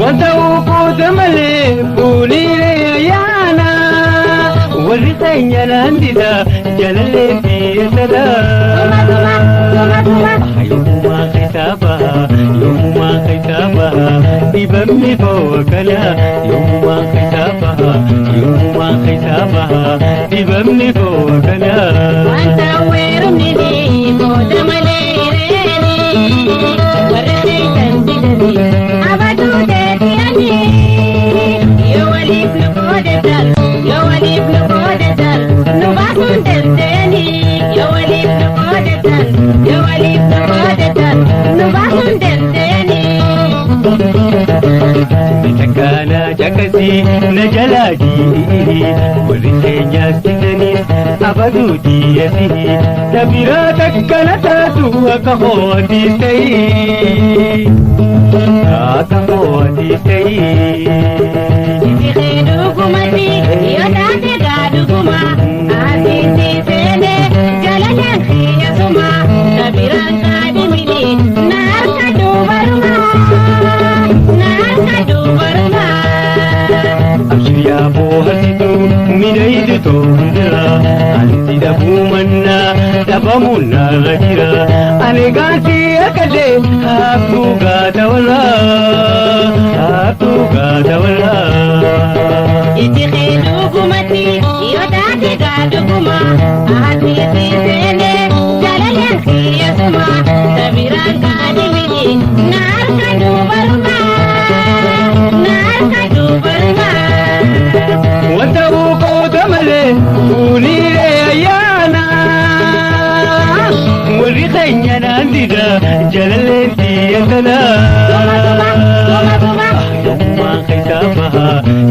Wanta uffata malee fuulilee ayyaana warri keenya naan dida jaalallee biyya sanaa. Yoomumaa keessaa baha, yoomumaa keessaa baha, dhibamni koo kana. Yoomumaa keessaa baha, yoomumaa keessaa baha, dhibamni koo kana. Wanta weerumni booda malee hireeni warri keessan didanii abaduu deebi'anii yoo waliif nu qoodatan, yoo waliif nu qoodatan, nu baasuun dandeenii, yoo waliif nu qoodatan, yoo waliif nu qoodatan, nu baasuun dandeenii. Takkaana caqasii na jalaa ji'i, warri keenyaas didaniis abaduu dhiyeessii tabiraa takkana taatu akka hootis ta'ii, akka hootis ta'ii. Itti dhugumatti yoo taate gaadhuguma asitti seene jalalaan kiyyasuma kabiraan kaadhimini na harka dubaruma, na harka dubaruma. Abshiriyaa booharsituu midhaydituu hundira, ani si dhabuu mannaa dhabamuun narra jira. Ani gaasii akkalee haaftuu gaata walaa, haaftuu gaata walaa. Itti dhugumatti yoo taate gaadhuguma asitti seene jalalaan kiyyasuma kabiraan kaadhimini na harka dubaruma, na harka dubaruma. Wanta uffata malee fuulilee ayyaana warri keenya naan dida jaalallee biyya sanaa. Yoomumaa keessaa baha,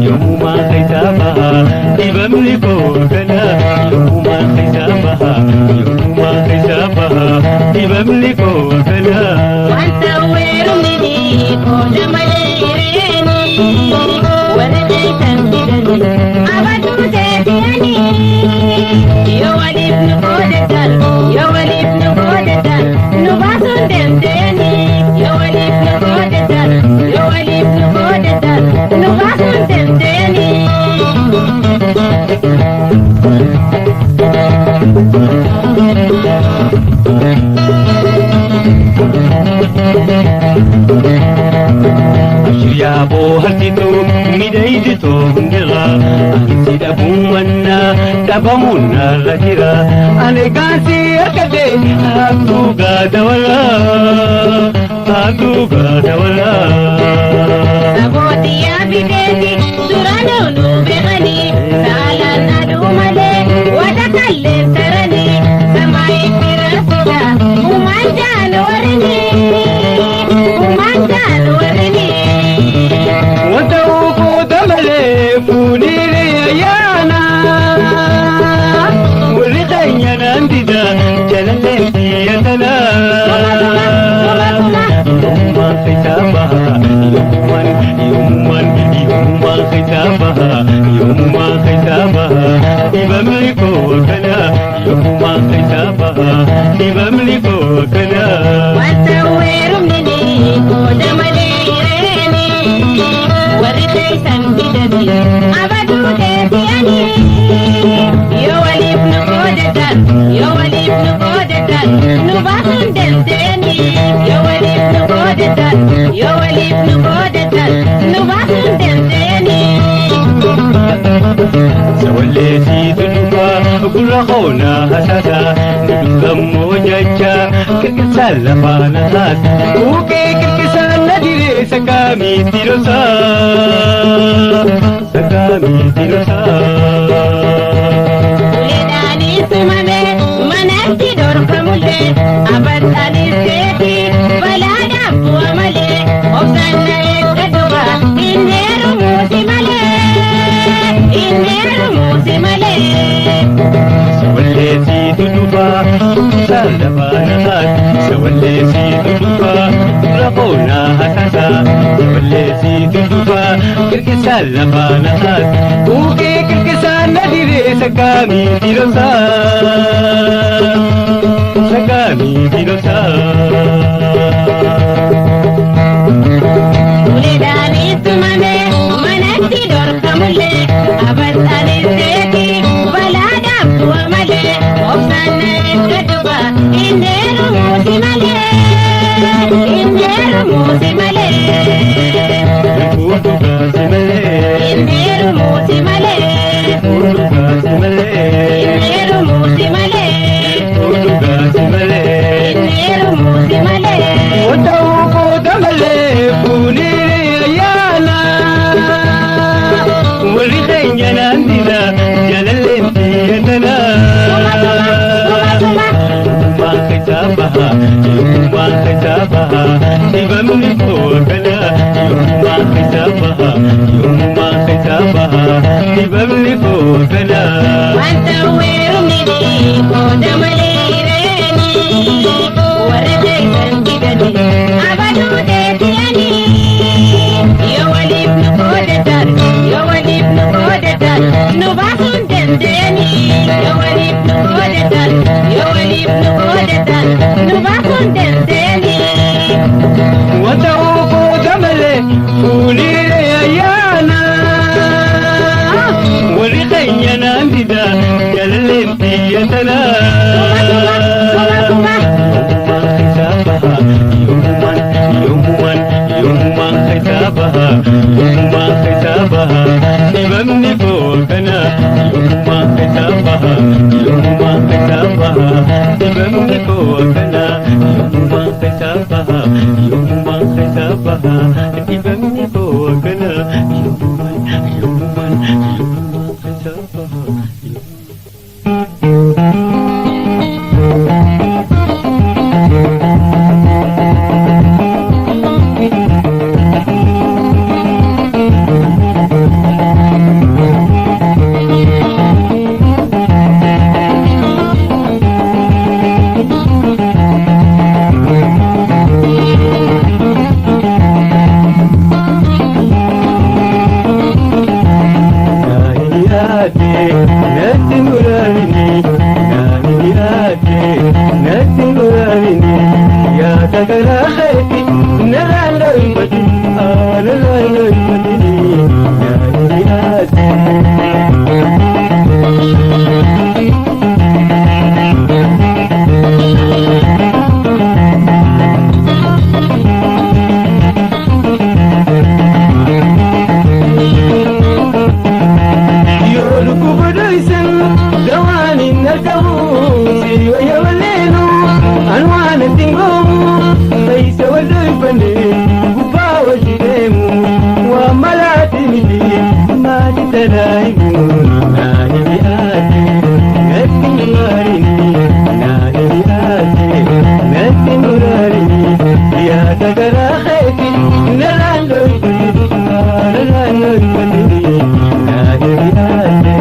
yoomumaa keessaa baha, dhibamni koo kana. Yoomumaa keessaa baha, yoomumaa keessaa baha, dhibamni koo kana. Wanta weerumni qooda malee hireeni warri keessan didanii abaduu deebi'anii yoo waliif nu qoodatan, yoo waliif nu qoodatan, nu baasuun dandeenii, yoo waliif nu qoodatan, yoo waliif nu qoodatan, nu baasuun dandeenii. Abshiriyaa booharsituu midhaydituu hundira, ani si dhabuu mannaa dhabamuun narra jira. Ani gaasii harkadhee haaftuu gaata walaa, haaftuu gaata walaa. Sabootiyaa fiteeti duraan nu beekanii saalaan aduu malee wata kalleen taranii samaayii firaasudha uumaan jaan warrini, uumaan jaan warrini. Wanta uffata malee fuulilee ayyaana warri keenya naan dida jaalallee biyya sanaa. Yoomumaan keessaa baha, yoomumaan, yoomumaan, yoomumaan keessaa baha, yoomumaan keessaa baha, dhibamni koo kana. Yoomumaan keessaa baha, dhibamni koo kana. Wanta weerumni qooda malee hireeni warri keessan didanii abaduu deebi'anii yoo waliif nu qoodatan, yoo waliif nu qoodatan, nu baasuun dandeenii, yoo waliif nu qoodatan, yoo waliif nu qoodatan, nu baasuun dandeenii. Sawalleesiitu dhufa gurra koonaa hasaasa nu dhugammoo jecha kirkisaan lafaa na haasa. Buuqee kirkisaan na diree sakkaamiitti rosaa, sakkaamiitti rosaa. Uleedhaanis tumame manatti dhorkamullee abartaanis seeti balaadhaaf bu'a malee obsaan na eeggadhuba inni heerumuusi malee, inni heerumuusi malee. Sawalleesiitu dhufa kirkisaan lafaa na haasa. Sawalleesiitu dhufa gurra koonaa hasaasa. Sawalleesiitu dhufa kirkisaan lafaa na haasa. Buuqee kirkisaan na diree. Sakami tirosa, sakami tirosa. Uleedhaanis tumame manatti dhorkamullee abartaanis seeti balaadhaaf du'a malee obsaan na eeggadhuba inni heerumuuti malee inni heerumuuti malee Fuudhu kaase malee, inni heerumuuti malee fuudhu kaase malee, inni heerumuuti malee fuudhu kaase malee. Inni heerumuuti malee. Ota'uu qooda malee fuunee ayyaana. Warri keenya naan dida jaalalleen xiyyeeffannaa. Tuma tuma tuma tuma. Yoomumaan keessaa baha, yoomumaan keessaa baha, dibamni koo akkana. Yoomumaan keessaa baha, yoomumaan keessaa baha, dibamni koo akkana. Wanta weerumni qooda malee hireeni warri keessan didani abaduu deebi'anii yoo waliif nu qoodatan yoo waliif nu qoodatan nu baasuun danda'anii yoo waliif nu qoodatan yoo waliif nu qoodatan nu baasuun danda'anii. Wata'uu qooda malee fuunee ayyaana. Warri keenya naan dida jaalalleen xiyyeeffannaa. Tuma tuma tuma tuma. Yoomumaan keessaa baha, yoomumaan, yoomumaan, yoomumaan keessaa baha, yoomumaan keessaa baha, dibamni koo akkana. Yoomumaan keessaa baha, yoomumaan keessaa baha, dibamni koo akkana. Yoomumaan keessaa baha, yoomumaan keessaa baha, dibamni koo akkana. Yoomumaan, yoomumaan, yoomumaan keessaa baha. Natti murarini, naani yaade, natti murarini, yaada karaa keeti, narraan dhoofati, narraan dhoofati, naani yaade. Yoo dhukkuba dho'isan dawaan hin argamu si wayya walleenu an waan itti goomu fayyisa wal dho'ifanne gubbaa wal deemu waan malaati miti maati tanaa himu naani mi'aate natti muraarini naani mi'aate natti muraarini yaada garaa keeti narraan dho'ifate narraan dho'ifate naani mi'aate.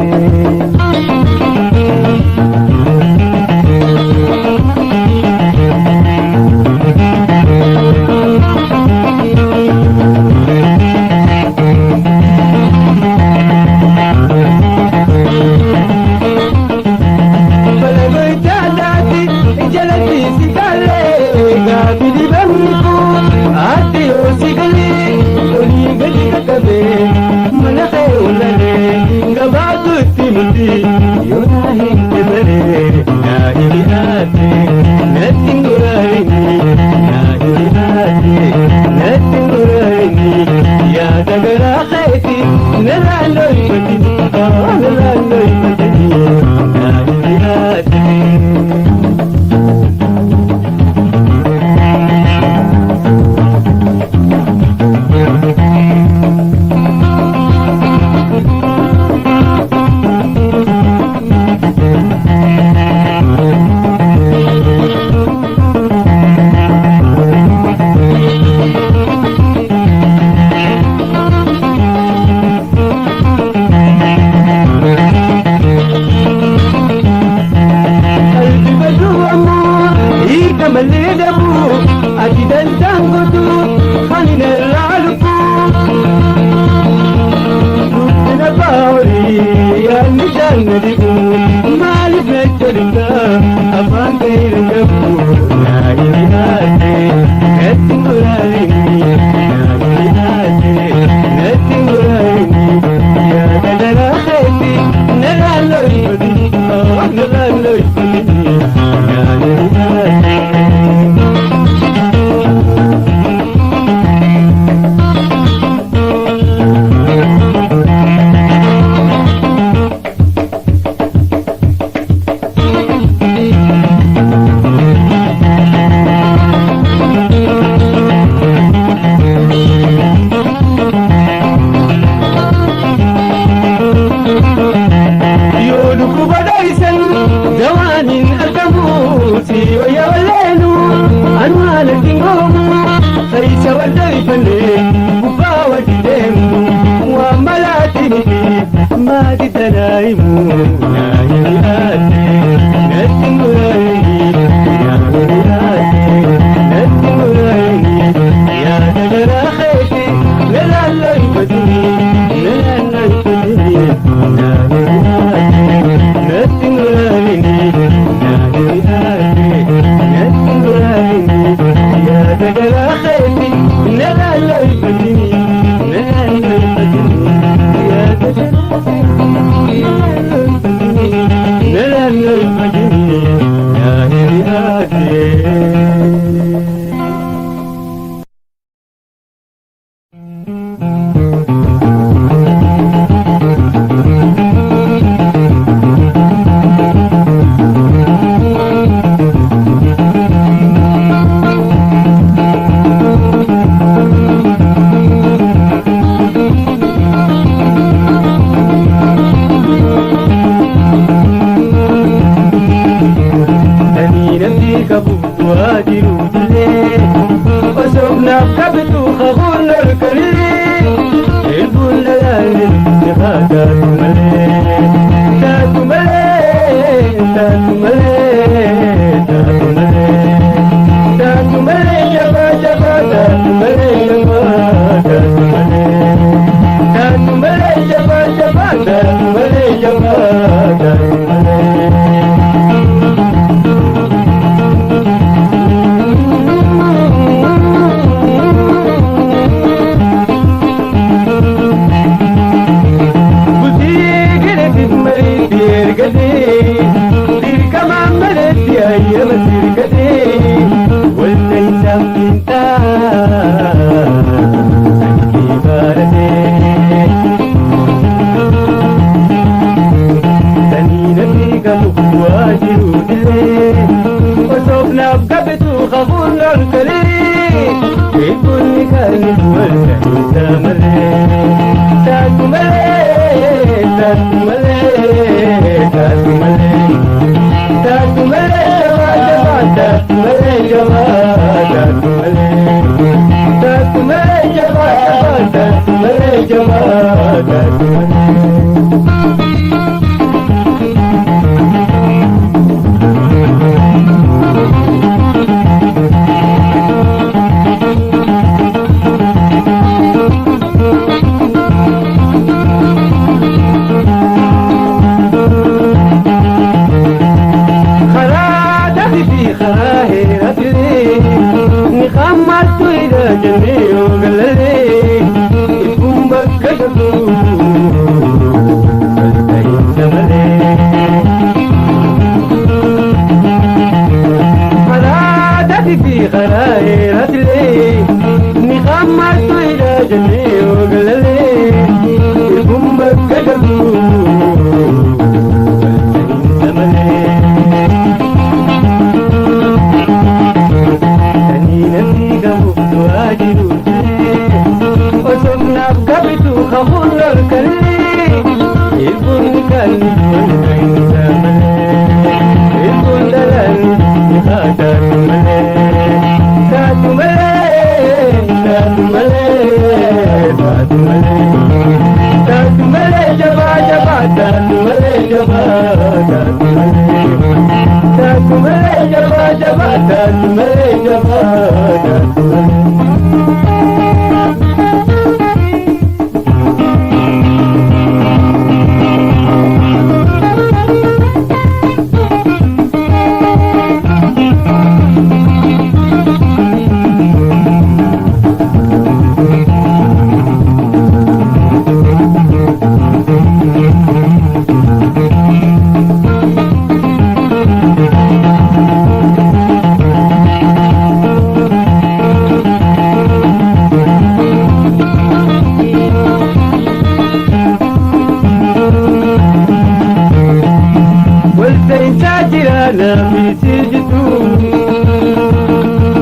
Walta'iinsaa jira naaf si jitu.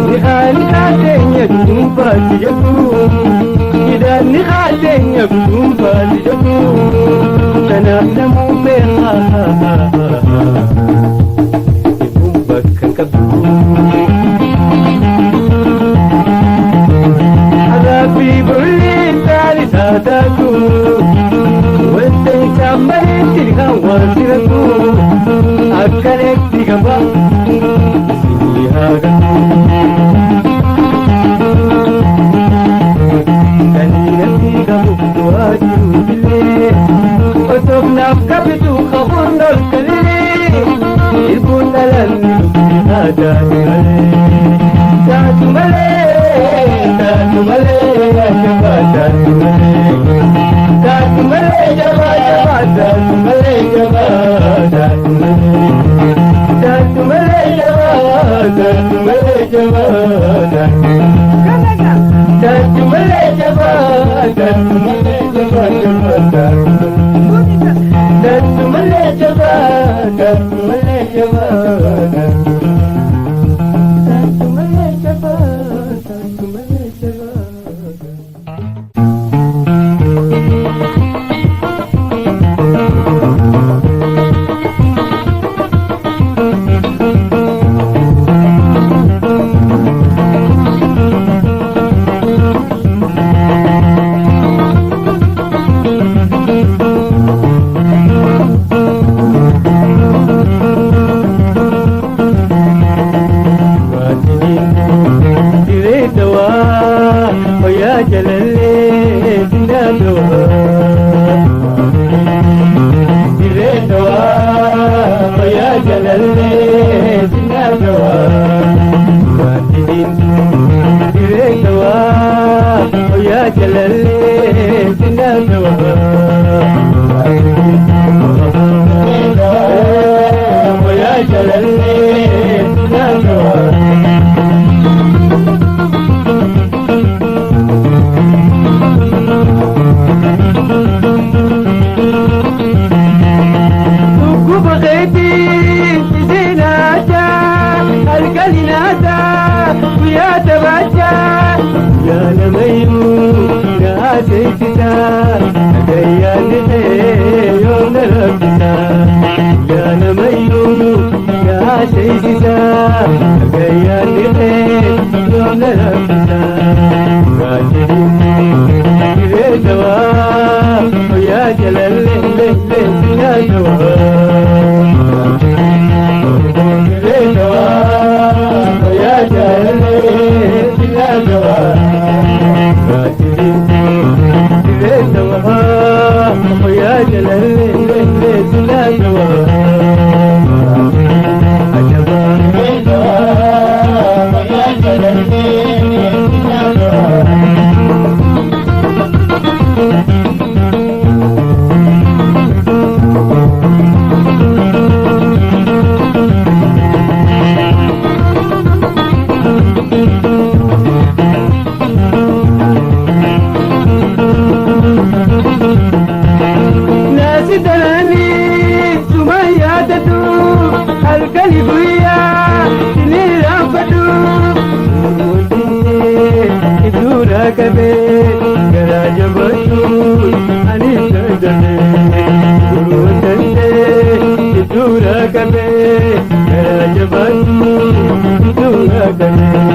Ni kaateenya guduunfaati jedhu. Hidhaan kaateenya guduunfaati jedhu. Kanaaf namuu beekaa. Ibuun bakka hin qabdu. Rabbi bulli taali taataatu. Walta'iinsaa maleetti kan waan siratu. Akkanetti gaba. Isinii haa gatu. Kaniinatti qabu du'aa jiru illee. Otoof naaf qabitu qabuun ol kalee. Ilbuun dhalanni dubbii aadaa malee. Taatu malee, taatu malee, jabaa taatu malee. Taatu malee, jabaa jabaa, taatu malee, jabaa taatu malee. Taatu malee, jabaa, taatu malee, jabaa taatu. Taatu malee, jabaa, taatu malee, jabaa jabaa taatu. Taatu malee, jabaa, taatu malee, jabaa taatu. Taatu malee, jabaa, taatu malee, jabaa. Diree dawaa fayyaa jalallee sinaa dawaa. Diree dawaa fayyaa jalallee sinaa dawaa. Diree dawaa fayyaa jalallee sinaa dawaa. Fayyaa jalallee sinaa dawaa. Dhukkuba keetii isin halkan nyaata guyyaa taphachaa. Yaa namayyuu na haasofsiisa nagayyaan dhufee yoom na raffisa. Yaa namayyuu na haasofsiisa nagayyaan dhufee yoom na raffisa. Diree dawaa fayyaa jalallee lee sinaa dawaa. Diree dawaa fayyaa jalallee sinaa dawaa. Diree dawaa fayyaa jalallee lee sinaa dawaa. Ajabaa. Diree dawaa fayyaa jalallee sinaa dawaa. Naasi daranii suma yaadatu halkani guyyaa ni raanfatu. Dura qabee garaa jabaatu ani danda'e. Gurgurtee dura qabee garaa jabaatu dura qabee.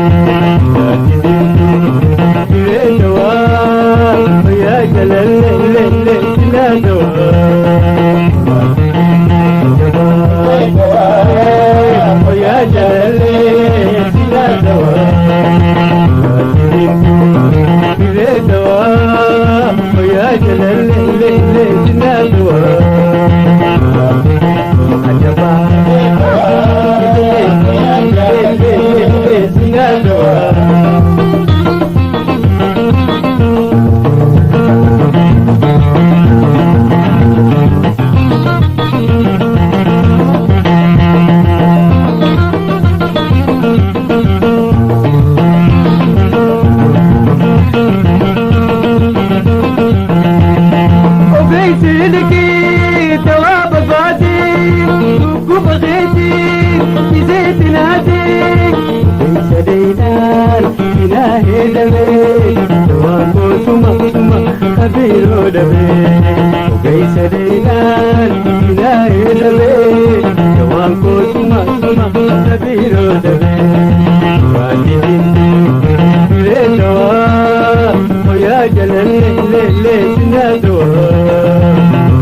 Diree dawaa fayyaa jalallee lee sinaa dawaa. Fayyaa jalallee sinaa dawaa. Diree dawaa fayyaa jalallee lee sinaa dawaa. Ajabaa. Sinaa Dhukkuba keetii iseetti naatee keessa deeyinaan sinaa heedamee dawaan koosuma suma kabiiroo dhabee ogeessa deeyinaan sinaa heedamee dawaan koosuma suma kabiiroo dhabee waan didiin diree dawaa hoyaa jalallee leellee sinaa dawaa.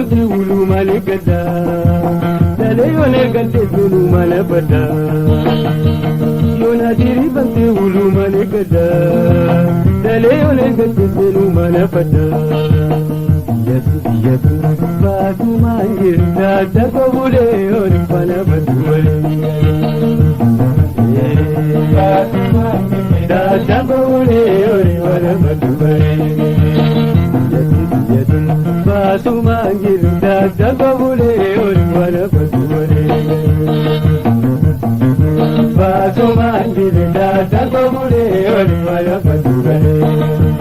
bante wulu malee gadda Dalee yoon ergatte sunu mana badda Yoona diri bante wulu malee gadda Dalee yoon ergatte sunu mana badda Biyya baatuma jirta takko bulee yoon mana baddu malee Takko bulee yoon mana baddu malee Baatuma jirta takko bulee yoon mana baddu malee Baatuma jirta takko bulee yoon mana baddu malee.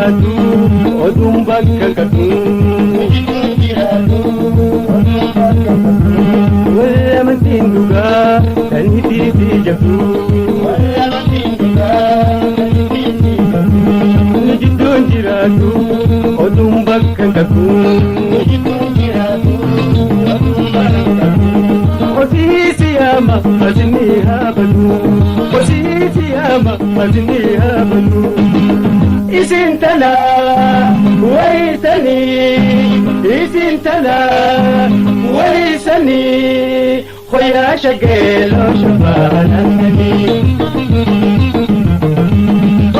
jiraatu oduun bakka qabdu. Wallamantiin dhugaa kan hitiifi jabdu. Nu jidduun jiraatu oduun bakka qabdu. Osii siyaama asinii haabatu. Osii siyaama asinii haabatu. Isin tana waysanii, isin tana waysanii, hoyaa shageeloo shafaanannanii.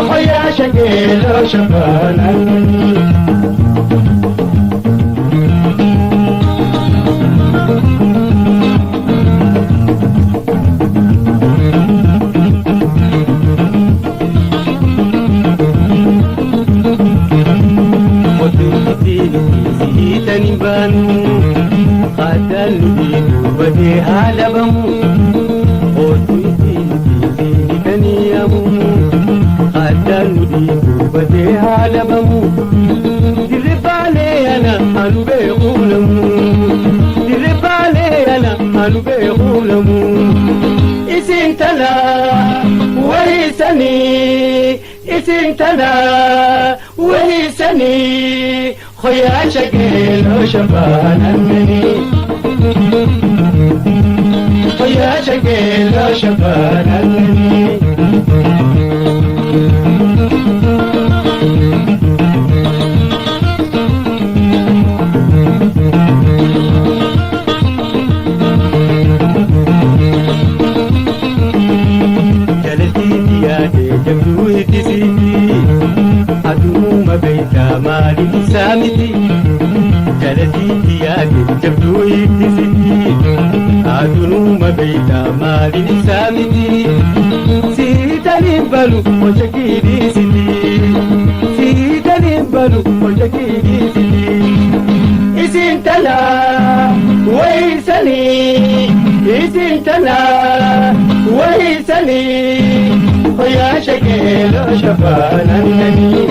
Hoyaa shageeloo shafaanannanii. Siitani baanu addaan nuti duubatee haala bamu. Otuu ittiin siitanii yaamu addaan nuti duubatee haala bamu. Dirri baalee ana anu beekuulamu. Dirri baalee ana anu beekuulamu. Isin tana waysanii, isin tana waysanii, hoyaa shageeloo shafaanannanii. Hoyaa shageeloo shafaanannanii. Jalaltii yaadee jabduu ittisiiti. Aduuma beektaa maaliif isaa miti. Jalaltii yaadee jabduu ittisiiti. Aduuma beektaa maaliif isaa miti. Siitaniin balu hoja kiidhiisiti. Siitaniin balu hoja kiidhiisiti. Isin tana waysanii, isin tana waysanii, hoyaa shageeloo shafaanannanii.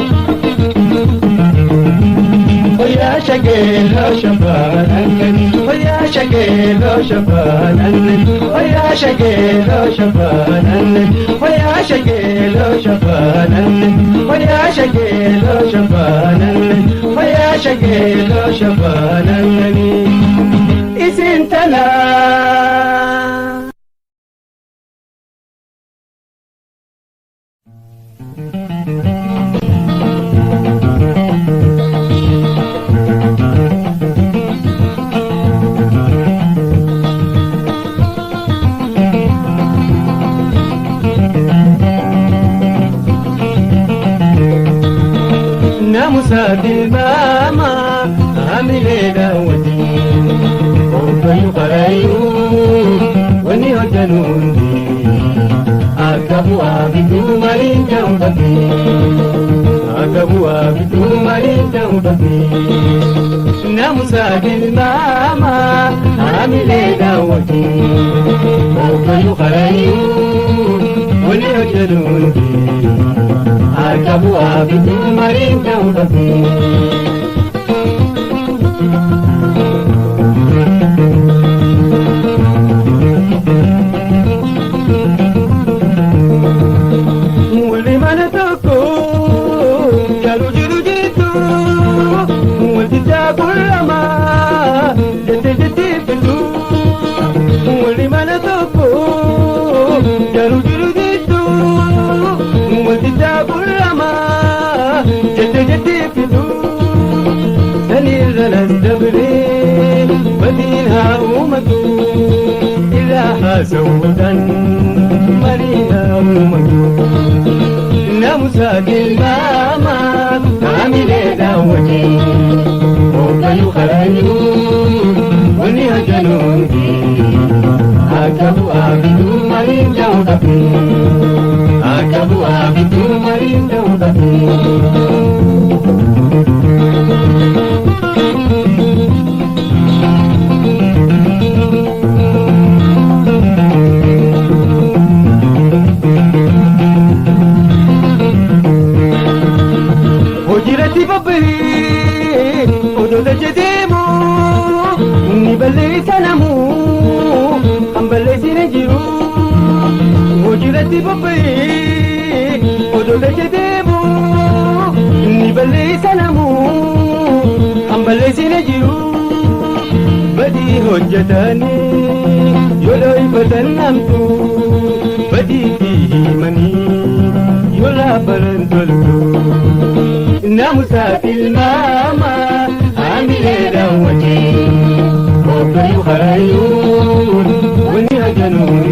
Hoyaa shageeloo shafaanannanii. Hoyaa shageeloo shafaanannanii. Hoyaa shageeloo shafaanannanii. Hoyaa shageeloo shafaanannanii. Hoyaa shageeloo shafaanannanii. Hoyaa shageeloo shafaanannanii. Isin tana. Namusa tilmaama hamilee daawwati. Obbayu qarayyuu wanni hojjanu hundi akka bu'aa bituu mariin ta'uu dhabde. Akka bu'aa bituu mariin ta'uu dhabde. Namusa tilmaama hamilee daawwati. Obbayu qarayyuu wanni hojjanu hundi akka bu'aa bituu mariin ta'uu dhabde. Walli mana tokko jalu jiru jirtu wanti jaakullama jette jette fitu. Walli mana tokko jalu jiru jirtu wanti jaakullama jette jette fitu. Sanirra las dabree badiin haa uumatu irraa haasawuudhaan marii haa uumatu. Namusa tilmaama haamilee daawwate. Hoogganuu karayyuu wanni hojjanu hundi akka bu'aa bituu mariin ta'uu dhabde. Akka bu'aa bituu mariin ta'uu dhabde. Yoo dachee deemu ni balleessa namu kan balleessine jiru badii hojjetanii yoo dhoofatan namtu badii himanii yoo laabaran toltu. Namusaaf ilmaama haamilee daawwatee hoogganu harayyuun wanni hajanuun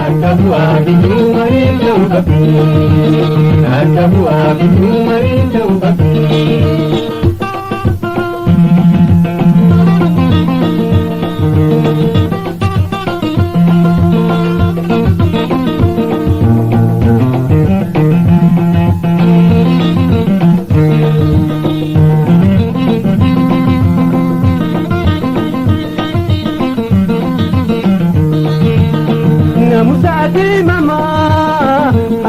akka bu'aa bituu marii ta'uu qabdi akka bu'aa bituu marii ta'uu qabdi. Namusaati mama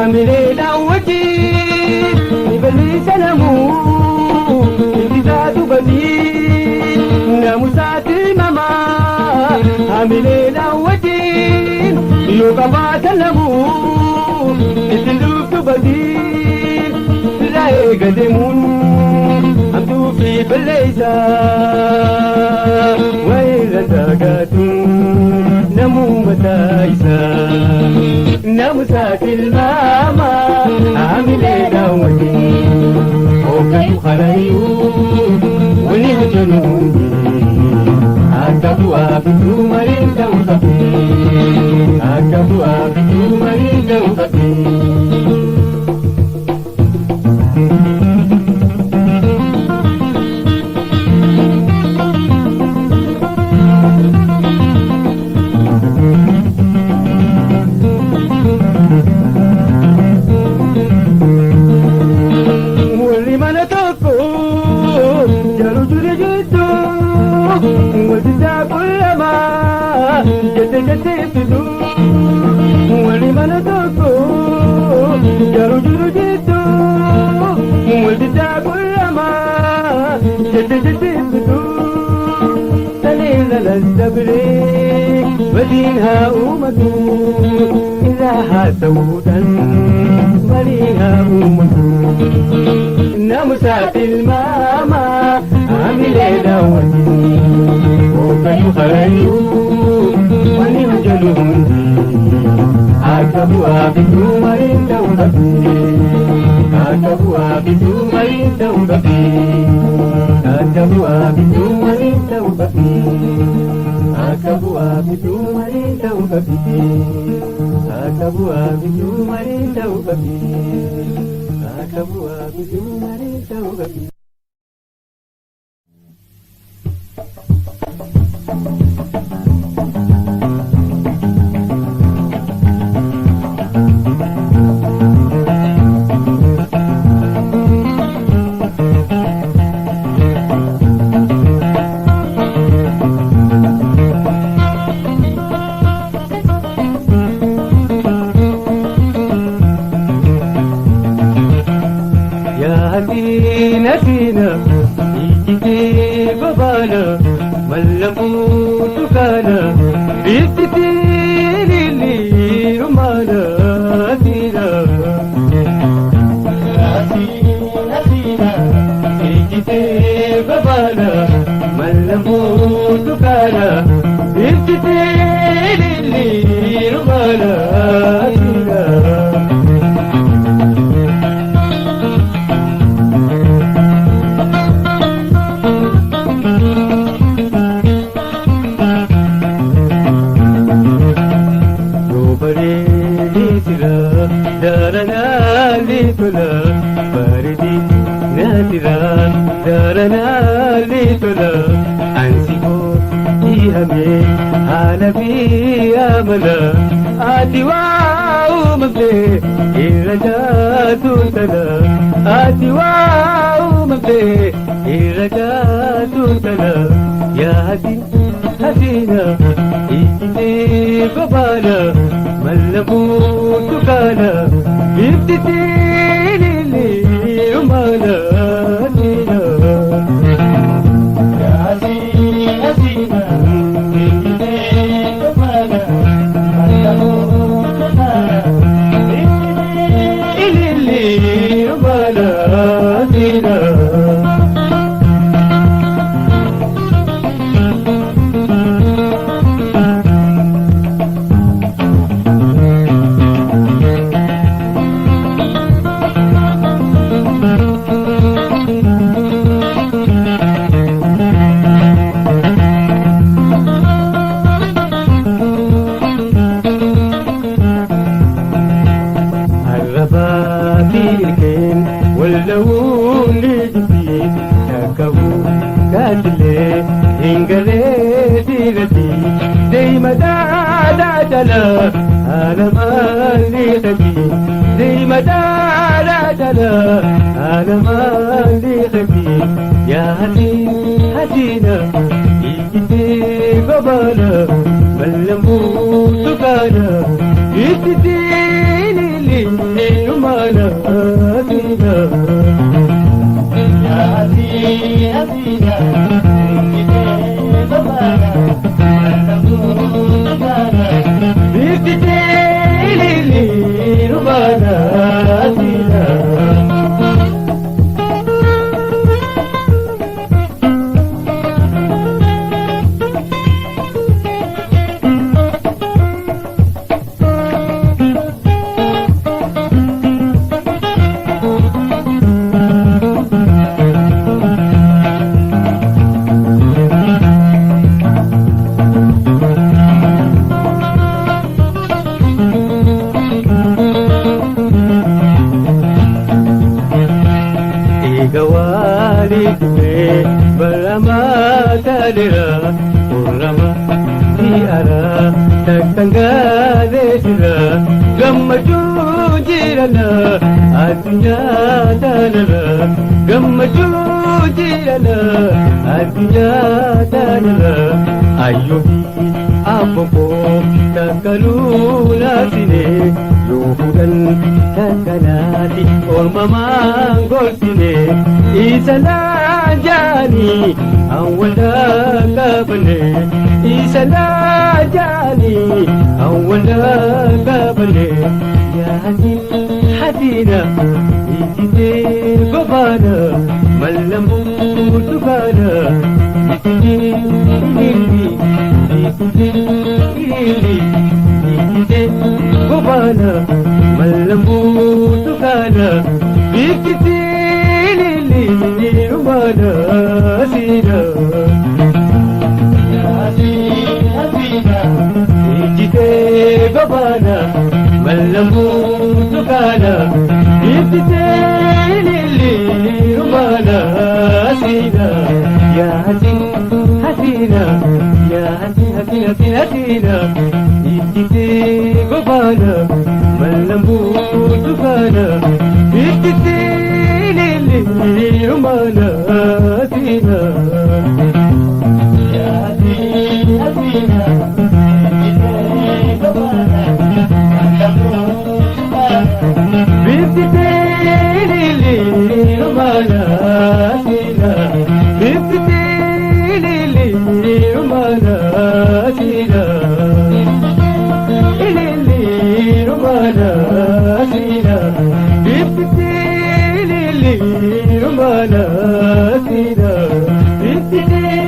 amileedhaan wajjin ni balleessa namuu ittisaa dubatii. Namusaati mama amileedhaan wajjin yoo qabaatan namuu ittiin dhuftu badii. Sirraa eega deemuun hamtuu fi balleessa wayirra dagaatu. Namuma taayisa namusaati ilmaama haamilee daawwatiin hoogganu harayyuu wani hojjanu akka bu'aa bituu marii ta'uu qabdi akka bu'aa bituu marii ta'uu qabdi. Warri mana tokko jaru jure jettu waldisaa qullama jette jette ibsitu. Warri mana tokko jaru jure jettu waldisaa qullama jette jette ibsitu. Saleela lallabree badiin haa uumatu irraa haa ta'uudhaan marii haa uumatu. Namusaaf ilmaama haamilee daawwatiin hoogganu harayyuu wanni hojjanu hundi akka bu'aa bituu marii ta'uu qabdi akka bu'aa bituu marii ta'uu qabdi akka bu'aa bituu marii ta'uu qabdi akka bu'aa bituu marii ta'uu qabdi akka bu'aa bituu marii ta'uu qabdi. Akka bu'aa bituu marii ta'uu qabdi. Yaa siina ijjitee babaala mallamuutu kaana biiftitiin illi rumaana siina. Yaa siina ijjitee babaala mallamuutu kaana biiftitiin illi rumaana siina. Ati waa uumamte irra jaatu tana ati waa uumamte irra jaatu tana yaa hasin hasina ijjitee babaana mallamuutu kaana biftitiin illi rumaana hasina. Yaa hasin hasina ijjitee babaana mallamuutu kaana biftitiin. Fi ilkeen walla'uun ni jibbi takka'uu kaatilee hin galee siirratti deema daadaa jala haala maalii qabi deema daadaa jala haala maalii qabi yaa hasiina ijjitee gobaana mallamuu tukaana ijjitee lillee rumaana hasiina. Yaa hasiina ijjitee gobaana mallamuu tukaana ijjitee lillee rumaana hasiina. Eega waalii dhufee baramaa taaleera qorrama si'ara takkaan gaalee jira gammachuu jirana addunyaa taanarra gammachuu jirana addunyaa taanarra ayyoofi abbokoo takkaluu laasine yoo fuudhan takkanaati ormamaan gorsine isa laajaani awwalaa qabne isa laajaani awwalaa qabne yaani hadiina ijjitee gobaana mallamuu tukaana ijjitee ililli ijjitee ililli ijjitee gobaana mallamuu tukaana ijjitee ililli rumaana siina. Ijjitee gobaana mallamuu tukaana ijjitee ililli rumaana siina. Yaa hasiina yaa hasiina hasiina ijjitee gobaana mallamuu tukaana ijjitee ililli rumaana siina. Yaa hasiina ijjitee gobaana mallamuu tukaana ijjitee ililli rumaana siina. Ijjitee ililli rumaana siina. Ililli rumaana siina. Ijjitee ililli rumaana siina. Ijjitee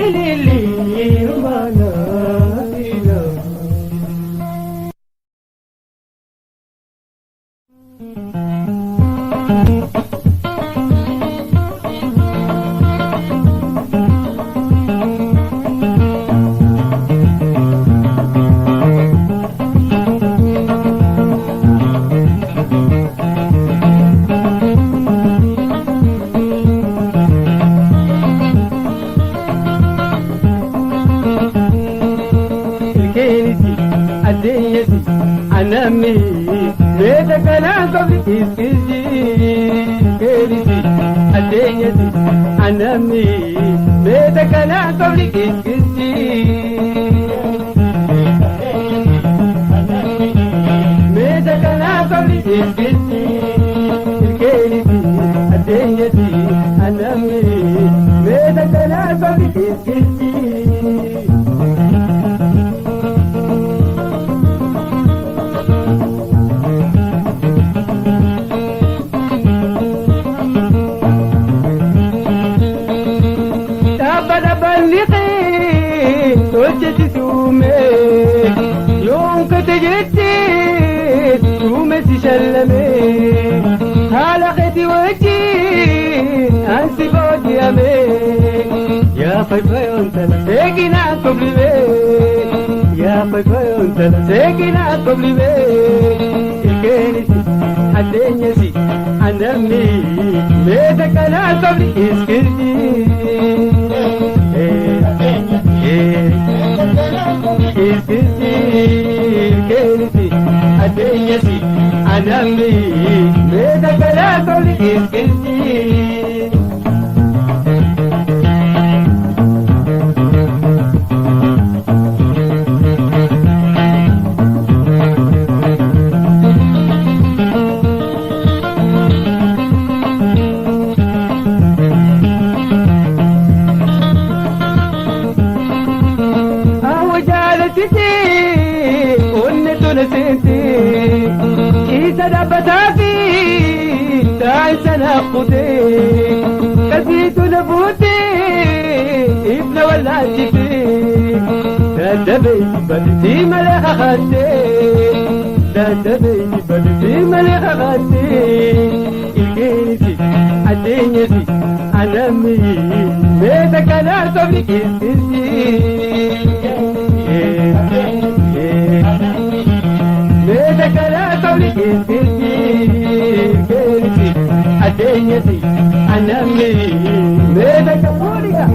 ililli rumaana siina. Ilkeenisi addeenyasi anamni meesha kanaan qofti iskisi. Ilkeenisi addeenyasi anamni meesha kanaan qofti iskisi. Meesha kanaan qofti iskisi. Ilkeenisi addeenyasi anamni meesha kanaan qofti iskisi. Dhaabbata balliqee hojjechi suume yoon kate jettee suume si shallame haala keeti wajjin ansi booji'ame yaa fayfayoon tala seekinaa koblime yaa fayfayoon tala seekinaa koblime ilkeenisi Addeenyasi anamni meeta kanaa sabni iskirti. Iskirti keenisi addeenyasi anamni meeta kanaa sabni iskirti. قلبي نفوتي ابن ولا جفي دبي بدتي ملخ خاتي دبي بدتي ملخ خاتي الكيسي عدينيسي انا مي بيتك انا صبري كيسي بيتك انا صبري كيسي كيسي addeenyasi anamni meeta kafuuriya.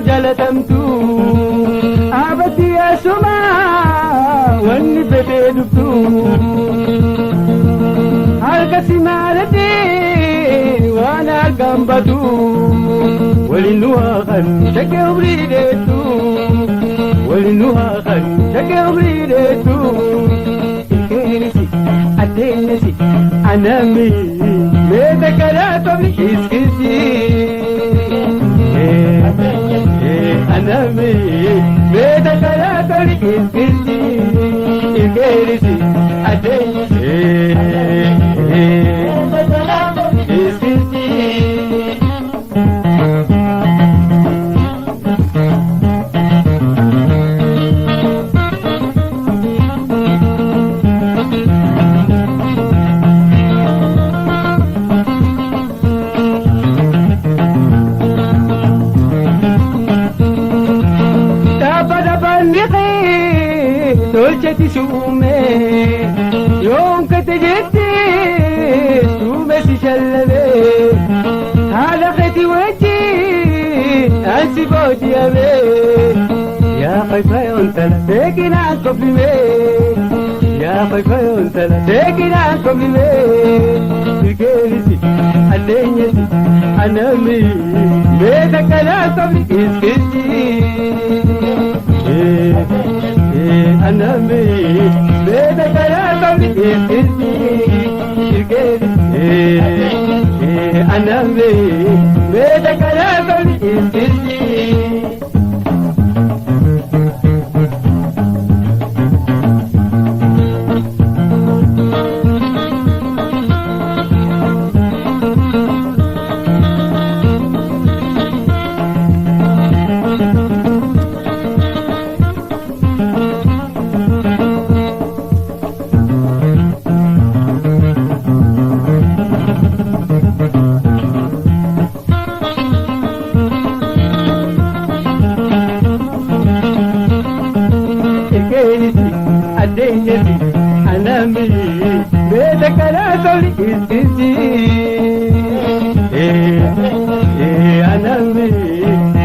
Jalatamtu abati asuma wanni fete dubtu harka si maalate waan argaan batu waliin nu haa shakke umrii dheettu waliin nu haa shakke umrii dheettu ilkeenisi addeenyasi anami meeta kanaa tobni iskisi. Anami meeta kanaa tobni iskisi ilkeenisi addeenyasi iskisi. Tolcheti suume yoon kate jette suume si shallabe haala keeti wajji ansi booji'ame yaa fayfayoon tala seekinaan koblime yaa fayfayoon tala seekinaan koblime ilkeenisi addeenyasi anami meeta kanaa sobni iskirti. Anami meeta kanaa sabni iskirti ilkeenisi anami meeta kanaa sabni iskirti. Addeenyasi anami meeta kanaa sabni iskirti anami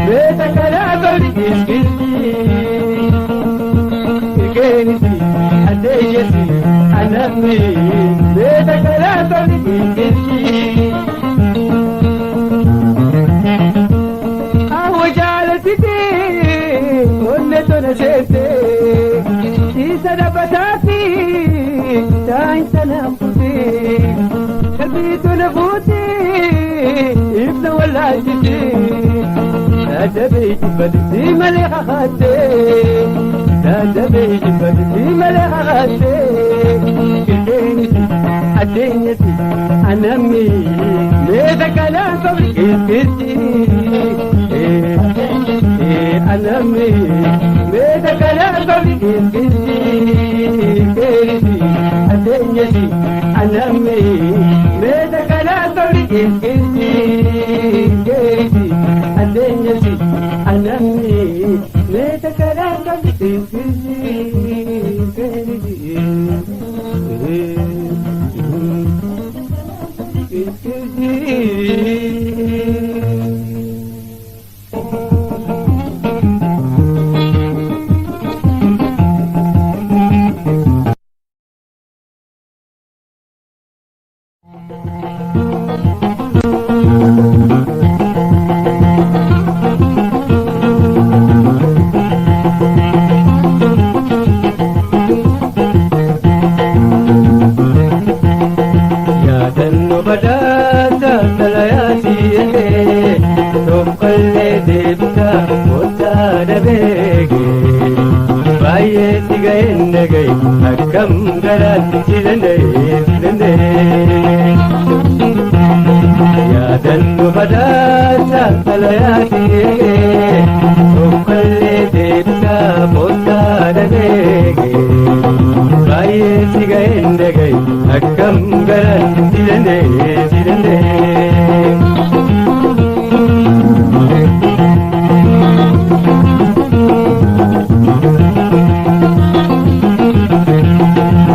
meeta kanaa sabni iskirti ilkeenisi addeenyasi anami meeta kanaa sabni iskirti. Awwa jaalatite onne tona seete. Sadabatafi taayitana fuutee qalbiitu na fuutee ibna wallaajitee dadhabee jibbatti malee kakaattee dadhabee jibbatti malee kakaattee ilkeenisi Adeenyati anamni meeta kalaan qabdi kiskisi anamni meeta kalaan qabdi kiskisi keerisi adeenyati anamni meeta kalaan qabdi kiskisi keerisi adeenyati anamni meeta kalaan qabdi kiskisi keerisi. Yaadannoo badhaasa xalayaasii eegee tokkollee deebisaa kottaa dhabeegee baay'ee si ga'een dhagaye akkam garaatti si danda'e si danda'e. Yaadannoo badhaasa xalayaasii eegee tokkollee deebisaa kottaa dhabeegee baay'ee si ga'een dhagaye akkam garaatti si danda'e si danda'e.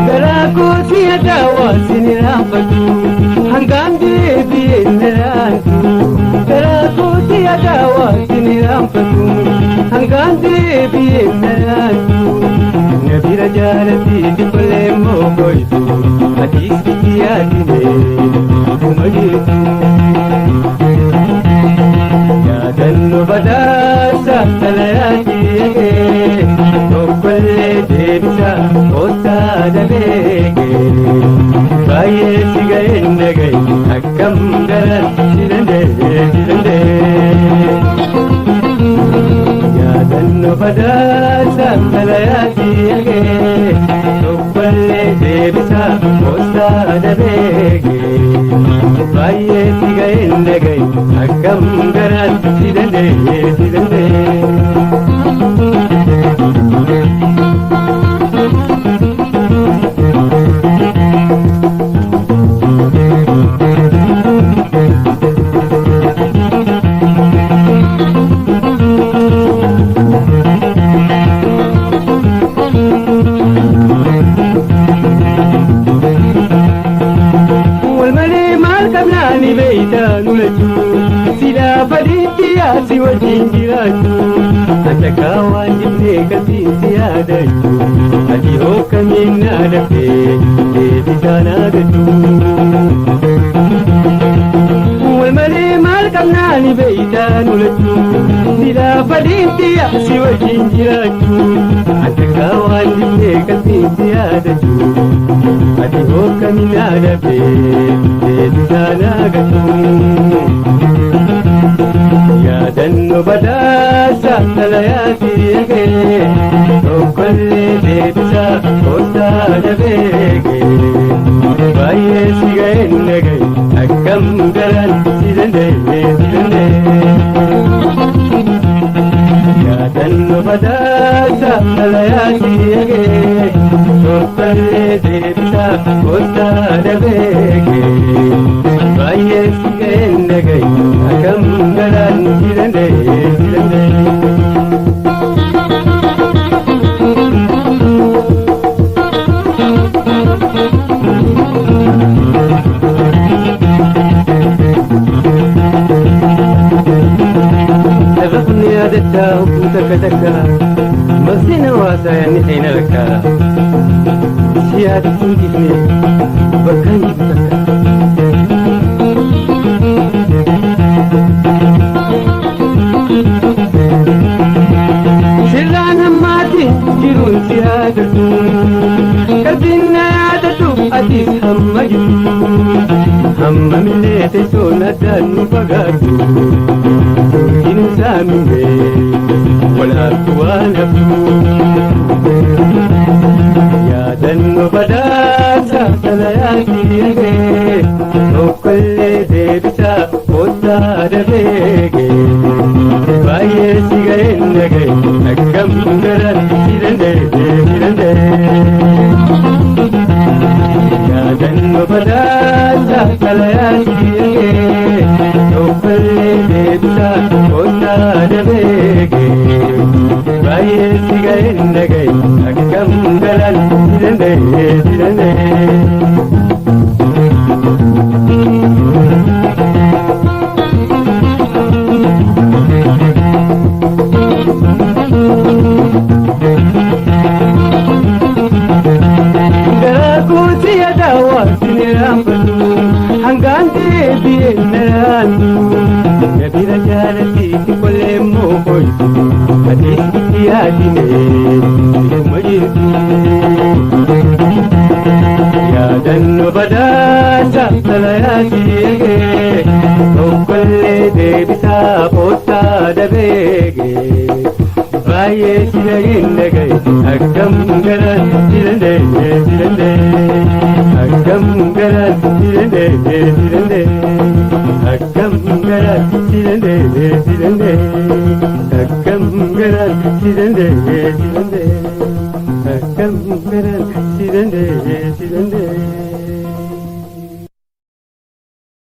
Garaa kootii adaawaa siniraanfatu hangaan deebi'ee naraantu. Garaa kootii adaawaa siniraanfatu hangaan deebi'ee naraantu. Nabira jaalatti dhiqolee moogoytu atiis itti yaadine kuma jirtu. Yaadannoo badhaasa xalayaatti eegee tokkollee deebisaa kottaa dhabeegee baay'ee si ga'een dhagaye akkam garaan si danda'e si danda'e. Yaadannoo badhaasa xalayaatti eegee tokkollee deebisaa kottaa dhabeegee baay'ee si ga'een dhagaye akkam garaan si danda'e si danda'e. Walmalee maal qabnaa ni beeytaa nu lachuu silaa fadiitti yaasi wajjin jiraachuu Atakkaa waan jibnee qalbiin si yaadachuu ati hokkamiin naa dhabdee deebisaa naa gachuu. Walmalee maal qabnaa ni beeytaa nu lachuu silaa fadiitti yaasi wajjin jiraachuu Atakkaa waan jibnee qalbiin si yaadachuu ati hokkamiin naa dhabdee deebisaa naa gachuu. Yaadannoo badhaasa xalayaatti eegee tokkollee deebisaa kottaa dhabeegee baay'ee si ga'een dhagaye akkam garaan si danda'e si danda'e. Yaadannoo badhaasa xalayaatti eegee tokkollee deebisaa kottaa dhabeegee baay'ee si ga'een dhagaye akkam garaan si danda'e si danda'e. Sababni yaadachaa huccuu takka takka maqsina hawaasaa yaadni seenaa rakka si yaadachuu dhiifne bakkaan jiru takka. Sirraan hammaatiin jiruun si yaadatu qalbiin na yaadatu atis hamma jirtu hammamillee teessoon addaan nu fagaatu. Insaamine walaatu waan haftu. Yaadannoo badhaasa xalayaa siiyagee tokkollee deebisaa kottaa dabeegee baay'ee si ga'een dhagaye akkam garaan si danda'e si danda'e. Yaadannoo badhaasa xalayaa siiyagee tokkollee deebisaa kottaa dabeegee baay'ee si ga'een dhagaye akkam garaan si danda'e si danda'e. Garaa yaadaawaa siniraanfatu hangaan deebi'ee naraantu nabira jaalatiitti qolee mookoytu atis itti yaadine dhuma jirtu. Yaadannoo badhaasa xalayaa siiyagee tokkollee deebisaa poostaa dabeegee. Baay'ee si dhageen dhagaye akkam garaan si danda'e si danda'e akkam garaan si danda'e si danda'e akkam garaan si danda'e si danda'e akkam garaan si danda'e si danda'e akkam garaan si danda'e